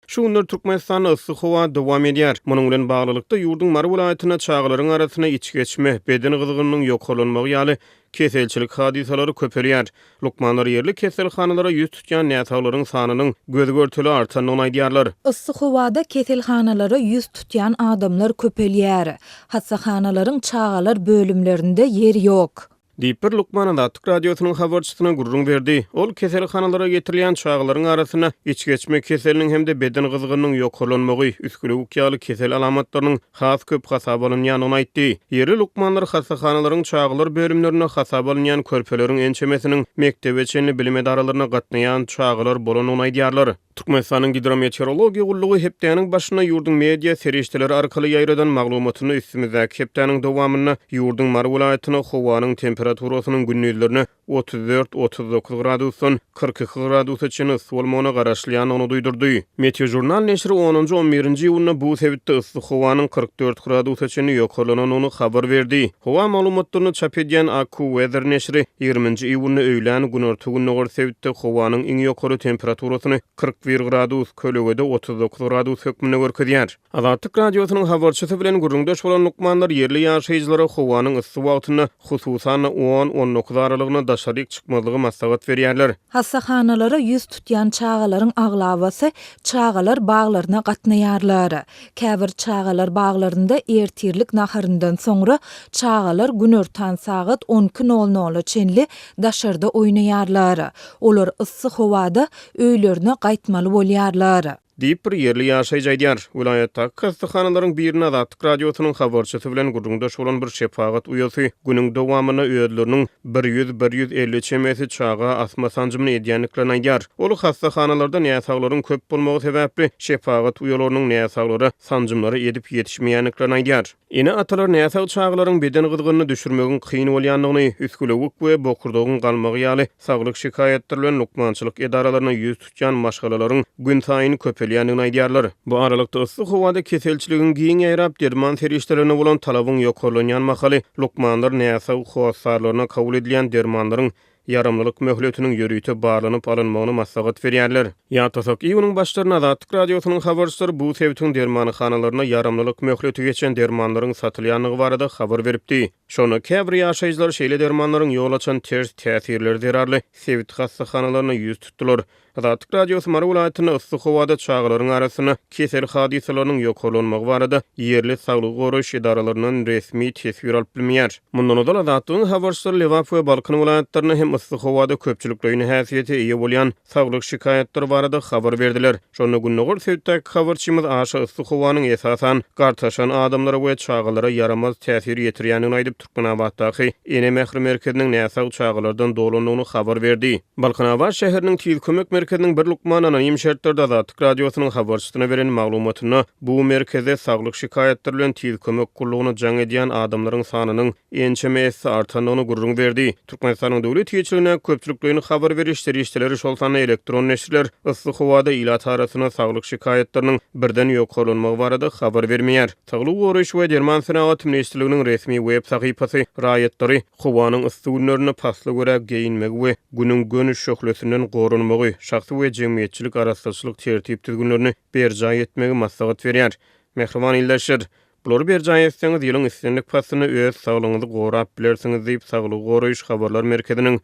Şu günler Türkmenistanda yssy howa dowam edýär. Munuň bilen baglylykda, ýurduň Mary welaýatynda çagalaryň arasynda içgeçme, beden gyzgynynyň ýokarlanmagy ýaly keselçilik hadysalary köpelýär. Lukmanlar ýerli keselhanalara ýüz tutýan näsaglaryň sanynyň göz-görtele artandygyny aýdýarlar. Yssy howada keselhanalara ýüz tutýan adamlar köpelýär. Hassahanalaryň çagalar bölümlerinde ýer ýok. Diýip, bir lukman Azatlyk Radiosynyň habarçysyna gürrüň berdi. Ol keselhanalara getirilýän çagalaryň arasynda içgeçme keseliniň hem-de beden gyzgynynyň ýokarlanmagy, üsgülewük ýaly kesel alamatlarynyň has köp hasaba alynýandygyny aýtdy. Ýerli lukmanlar hassahanalaryň çagalar bölümlerinde hasaba alynýan körpeleriň ençemesiniň mekdebe çenli bilim edaralaryna gatnaýan çagalar bolandygyny aýdýarlar. Türkmenistanyň Gidrometeorologiýa gullugy hepdäniň başynda ýurduň media serişdeleri arkaly ýaýradan maglumatynda üstümizdäki hepdäniň dowamynda ýurduň Mary welaýatynda howanyň temperaturasynyň gündizlerine 34, 39 gradusdan 42 gradusa çenli yssy bolmagyna garaşylýandygyny duýdurdy. Meteožurnal neşiri onunjy, on birinji iýunda bu sebitde yssy howanyň 44 gradusa çenli ýokarlanandygyny habar berdi. Howa maglumatlaryny çap edýän AccuWeather neşiri ýigriminji iýunda öýlän günorta-gündogar sebitde howanyň iň ýokary temperaturasyny 41 gradus, kölegede 39 gradus hökmünde görkezýär. Azatlyk Radiosynyň habarçysy bilen gürrüňdeş bolan lukmanlar ýerli ýaşaýjylara howanyň yssy wagtynda, hususan-da, on, on dokuz aralygynda daşaryk çykmazlygy maslahat berýärler. Hassahanalara ýüz tutýan çagalaryň aglabasy çagalar baglaryna gatnaýarlar. Käbir çagalar baglarynda ertirlik naharyndan soňra çagalar günortan sagat on iki nol nola çenli daşarda oýnaýarlar. Olar yssy howada öýlerine gaýtmaly bolýarlar. Diýip, bir ýerli ýaşaýjy aýdýar. Welaýatdaky hassahanalaryň birinde Azatlyk Radiosynyň habarçysy bilen gürrüňdeş bolan bir şepagat uýasy günüň dowamynda özleriniň bir ýüz, bir 150 çemesi çaga asma sanjymyny edýändiklerini aýdýar. Ol hassahanalarda näsaglaryň köp bolmagy sebäpli şepagat uýalarynyň näsaglara sanjymlary edip ýetişmeýändiklerini aýdýar. Ene-atalar näsag çagalaryň beden gyzgynyny düşürmegiň kyn bolýandygyny, üsgülewük we bokurdagyň galmagy ýaly saglyk şikaýatlary bilen lukmançylyk edaralaryna ýüz tutýan maşgalalaryň günsaýyn köpelýändigini aýdýarlar. Bu aralykda, yssy howada keselçiligiň giň ýaýrap, derman serişdelerine bolan talabyň ýokarlanýan mahaly, lukmanlar näsag hossarlaryna kabul edilýän dermanlaryň ýaramlylyk möhletiniň ýörite barlanyp alynmagyny maslahat berýärler. Ýatlasak, iýunyň başlarynda Azatlyk Radiosynyň habarçylary bu sebitiň dermanhanalarynda ýaramlylyk möhleti geçen dermanlaryň satylýandygy barada habar beripdi. Şonda käbir ýaşaýjylar şeýle dermanlaryň ýol açan ters täsirleri zerarly sebit hassahanalaryna ýüz tutdular. Azatlyk Radiosy Mary welaýatynda yssy howada çagalaryň arasynda kesel hadysalarynyň ýokarlanmagy barada ýerli saglygy goraýyş edaralaryndan resmi teswir alyp bilmeýär. Mundan ozal Azatlygyň habarçylary Lebap we Balkan welaýatlarynda hem yssy howada köpçülikleýin häsiýete eýe bolýan saglyk şikaýatlary barada habar berdiler. Şonda gündogar sebitdäki habarçymyz aşa yssy howanyň esasan gartaşan adamlara we çagalara ýaramaz täsir ýetirýändigini aýdyp, Türkmenabatdaky Ene mähri merkeziniň näsag çagalardan dolandygyny habar berdi. Balkanabat şäheriniň Tiz kömek merkeziniň bir lukmany anonim şertlerde Azatlyk Radiosynyň habarçysyna beren maglumatynda bu merkezde saglyk şikaýatlary bilen Tiz kömek gullugyna jaň edýän adamlaryň sanynyň ençeme esse artandygyny gürrüň berdi. Türkmenistanyň döwlet eýeçiligindäki köpçülikleýin habar beriş serişdeleri, şol sanda elektron neşirler yssy howada ilat arasynda saglyk şikaýatlarynyň birden ýokarlanmagy barada habar bermeýär. Saglygy goraýyş we derman senagaty ministrliginiň resmi web sahypasy raýatlary howanyň yssy günlerinde pasla görä geýinmegi we Günüň göni şöhlesinden goranmagy, şahsy we jemgyýetçilik arassaçylyk tertip-düzgünlerini berjaý etmegi maslahat berýär. Mähriban ildeşler! Bulary berjaý etseňiz, ýylyň islendik paslynda öz saglygyňyzy gorap bilersiňiz diýip, Saglygy goraýyş habarlar merkeziniň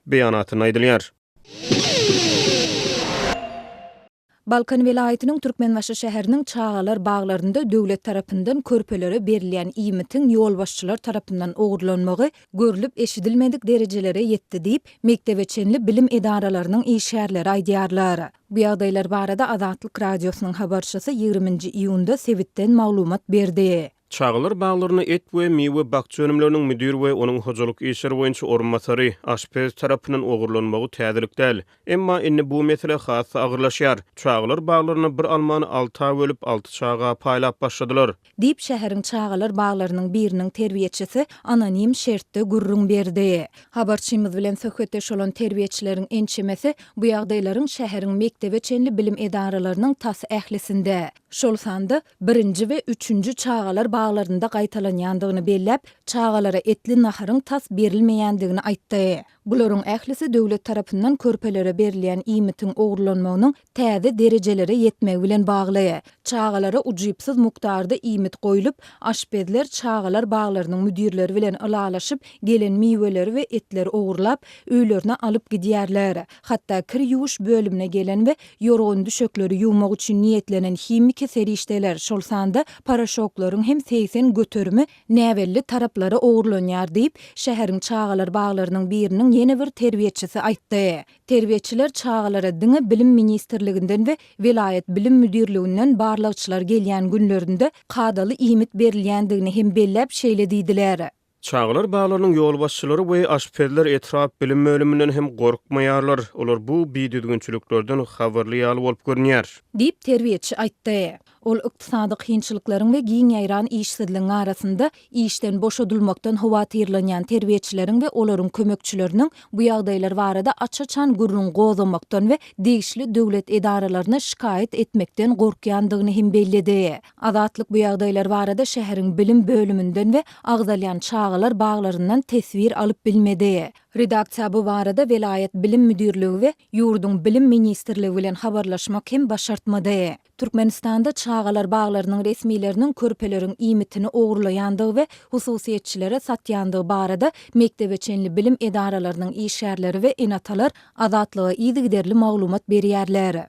beýanatynda aýdylýar. Balkan welaýatynyň Türkmenbaşy şäheriniň çagalar baglarynda döwlet tarapyndan körpelere berilýän iýmitiň ýolbaşçylar tarapyndan ogurlanmagy görlüp-eşidilmedik derejelere ýetdi diýip, mekdebe çenli bilim edaralarynyň işgärleri aýdýarlar. Bu ýagdaýlar barada Azatlyk Radiosynyň habarçysy ýigriminji iýunda sebitden maglumat berdi. Çagalar baglarynda et we miwe-bakja önümleriniň müdir we onuň hojalyk işleri boýunça orunbasary, aşpez tarapyndan ogurlanmagy täzelik däl. Emma indi bu mesele has-da agyrlaşýar. Çagalar baglarynda bir almany alta bölüp, alty çaga paýlap başladylar. Diýip, şäheriň çagalar baglarynyň biriniň terbiýeçisi anonim şertde gürrüň berdi. Habarçymyz bilen söhbetdeş bolan terbiýeçileriň ençemesi bu ýagdaýlaryň şäheriň mekdebe çenli bilim edaralarynyň tas ählisinde, şol sanda birinji we üçünji çagalar baglarynda gaýtalanýandygyny belläp, çagalara etli naharyň tas berilmeýändigini aýtdy. Bularyň ählisi döwlet tarapyndan körpelere berilýän iýmitiň ogurlanmagynyň täze derejelere ýetmegi bilen bagly. Çagalara ujypsyz mukdarda iýmit goýlup, aşpezler çagalar baglarynyň müdirleri bilen ylalaşyp, gelen miweleri we etleri ogurlap, öýlerine alyp gidýärler. Hatda kir ýuwuş bölümine gelen we ýorgan-düşekleri ýuwmak üçin niýetlenen himiki serişdeler, şol sanda poroşoklaryň hem 80 göterimi näbelli taraplara ogurlanýar diýip, şäheriň çagalar baglarynyň biriniň ýene bir terbiýeçisi aýtdy. Terbiýeçiler çagalara diňe Bilim ministrliginden we welaýat bilim müdirliginden barlagçylar gelýän günlerinde kadaly iýmit berilýändigini hem belläp şeýle diýdiler. Çagalar baglarynyň ýolbaşçylary we aşpezler etrap bilim bölüminden hem gorkmaýarlar. Olar bu bidüzgünçiliklerden habarly ýaly bolup görünýär. Diýip, terbiýeçi aýtdy. Ol ykdysady kynçylyklaryň we giň ýaýran işsizligiň arasynda işden boşadylmakdan howatyrlanýan terbiýeçileriň we olaryň kömekçileriniň bu ýagdaýlar barada aç-açan gürrüň gozgamakdan we degişli döwlet edaralaryna şikaýat etmekden gorkýandygyny hem belledi. Azatlyk bu ýagdaýlar barada şäheriň bilim bölüminden we agzalýan çagalar baglaryndan teswir alyp bilmedi. Redaksiýa bu barada welaýat bilim müdirligi we ýurduň Bilim ministrligi bilen habarlaşmak hem başartmady. Türkmenistanda çagalar baglarynyň resmileriniň körpeleriň iýmitini ogurlaýandygy we hususyýetçilere satýandygy barada mekdebe çenli bilim edaralarynyň işgärleri we ene-atalar Azatlyga yzygiderli maglumat berýärler.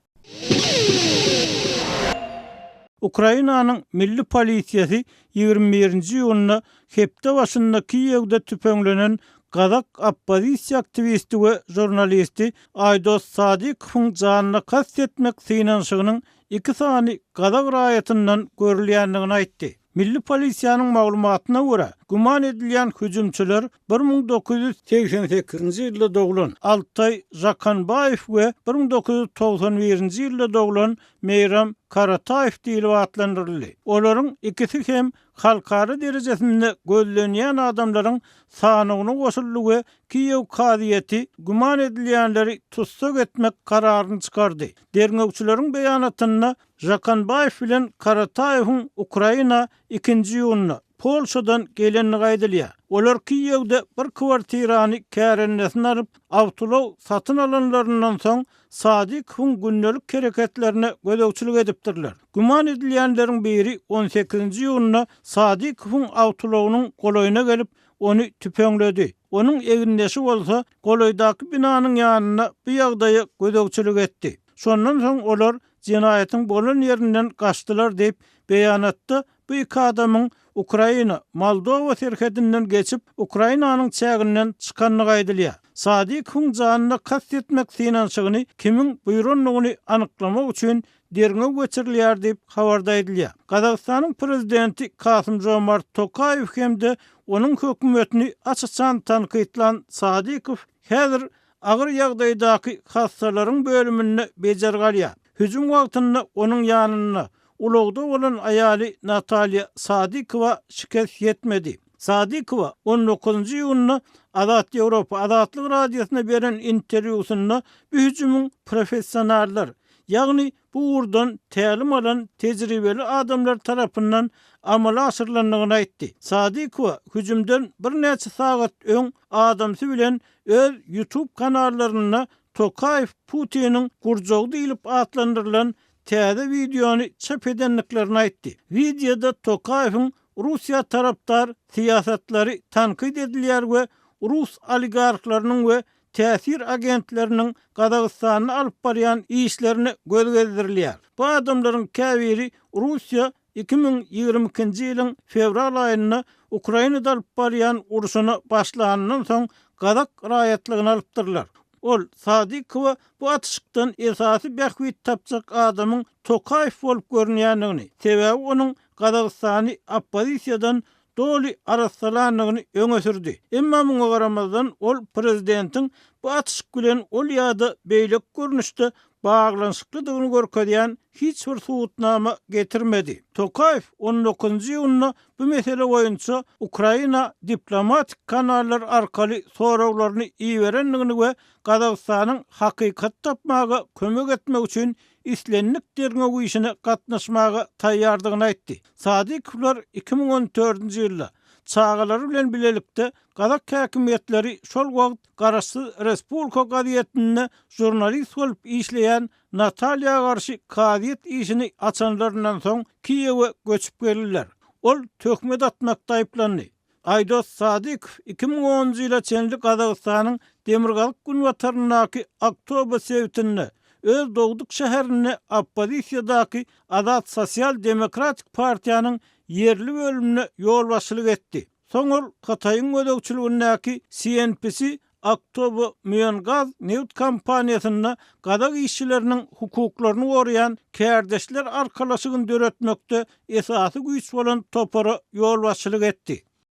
Ukrainanyň Milli polisiýasy 21-nji iýunda hepde başynda Kiýewde tüpeňlenen gazak oppozisiýa aktiwisti we žurnalisti Aýdos Sadykowyň janyna kast etmek synanyşygynyň iki sany gazak raýatyndan görülýändigini aýtdy. Milli polisiýanyň maglumatyna görä, güman edilýän hüjümçiler 1988-nji ýylda doglan Altaý Žakanbaýew we 1991-nji ýylda doglan Meýram Karataýew diýlip atlandyryldy. Olaryň ikisi hem halkara derejesinde gözlenýän adamlaryň sanawyna goşuldy we Kiýew kazyýeti güman edilýänleri tussag etmek kararyny çykardy. Derňewçileriň beýanatynda Žakanbaýew bilen Karataýewiň Ukraina ikinji iýunda, Polşadan gelendigi aýdylýar. Olar Kiýewde bir kwartirany kärendesine alyp, awtoulag satyn alanlaryndan soň, Sadykowyň gündelik hereketlerine gözegçilik edipdirler. Güman edilýänleriň biri on sekizinji iýunda Sadykowyň awtoulagynyň golaýyna gelip, ony tüpeňledi. Onuň egindeşi bolsa golaýdaky binanyň ýanynda bu ýagdaýa gözegçilik etdi. Şondan soň olar jenaýatyň bolan ýerinden gaçdylar diýip, beýanatda bu iki adamyň Ukraina, Moldowa serhedinden geçip, Ukrainanyň çäginden çykandygy aýdylýar. Sadykowyň janyna kast etmek synanyşygyny kimiň buýrandygyny anyklamak üçin derňew geçirilýär diýip, habarda aýdylýar. Gazagystanyň prezidenti Kasym-Žomart Tokaýew hem-de onuň hökümetini aç-açan tankytlan Sadykow häzir agyr ýagdaýdaky hassalaryň bölüminde bejergi alýar. Hüjüm wagtynda onuň ýanynda ulagda bolan aýaly Natalýa Sadykowa şikes ýetmedi. Sadykowa on dokuzynjy iýunda Azat Ýewropa Azatlyk Radiosyna beren interwýusynda bu hüjümiň professionallar, ýagny bu ugurdan tälim alan tejribeli adamlar tarapyndan amala aşyrylandygyny aýtdy. Sadykowa hüjümden birnäçe sagat öň adamsy bilen öz YouTube kanallarynda Tokaýew Putiniň gurjagy diýlip atlandyrylan täze wideony çap edendiklerini aýtdy. Wideoda Tokaýewiň Russiýa tarapdar syýasatlary tankyt edilýär we rus oligarhlarynyň we täsir agentleriniň Gazagystanda alyp barýan işlerine göz gezdirilýär. Bu adamlaryň käbiri Russiýa 2022-nji ýylyň fewral aýynda Ukrainada alyp barýan urşuna başlanyndan soň gazak raýatlygyny alypdyrlar. Ol Sadykowa bu atyşykdan esasy bähbit tapjak adamyň Tokaýew bolup görünýändigini, sebäbi onuň Gazagystany oppozisiýadan doly arassalandygyny öňe sürdi. Emma muňa garamazdan, ol prezidentiň bu atyşyk bilen ol ýa-da beýleki görnüşde baglanyşyklydygyny görkezýän hiç bir subutnama getirmedi. Tokaýew on dokuzynjy iýunda bu mesele boýunça Ukraina diplomatik kanallar arkaly soraglaryny iberendigini we Gazagystanyň hakykaty tapmaga kömek etmek üçin islendik derňew işine gatnaşmaga taýýardygyny aýtdy. Sadykowlar 2014-nji ýylda. çagalary bilen bilelikde gazak häkimiýetleri şol wagt garaşsyz Respublika gazetinde žurnalist bolup işleýän Natalýa garşy kazyýet işini açanlaryndan soň Kiýewe göçüp geldiler. Ol töhmet atmakda aýyplandy. Aýdos Sadykow 2010-njy ýyla çenli Gazagystanyň demirgazyk-günbataryndaky Aktobe sebitinde, öz dogduk şäherinde oppozisiýadaky Azat sosial-demokratik partiýanyň ýerli bölümine ýolbaşçylyk etdi. Soň ol Hytaýyň gözegçiligindäki CNPC Aktobe Müengaz nebit kompaniýasynda gazak işçileriniň hukuklaryny goraýan kärdeşler arkalaşygyny döretmekde esasy güýç bolan topara ýolbaşçylyk etdi.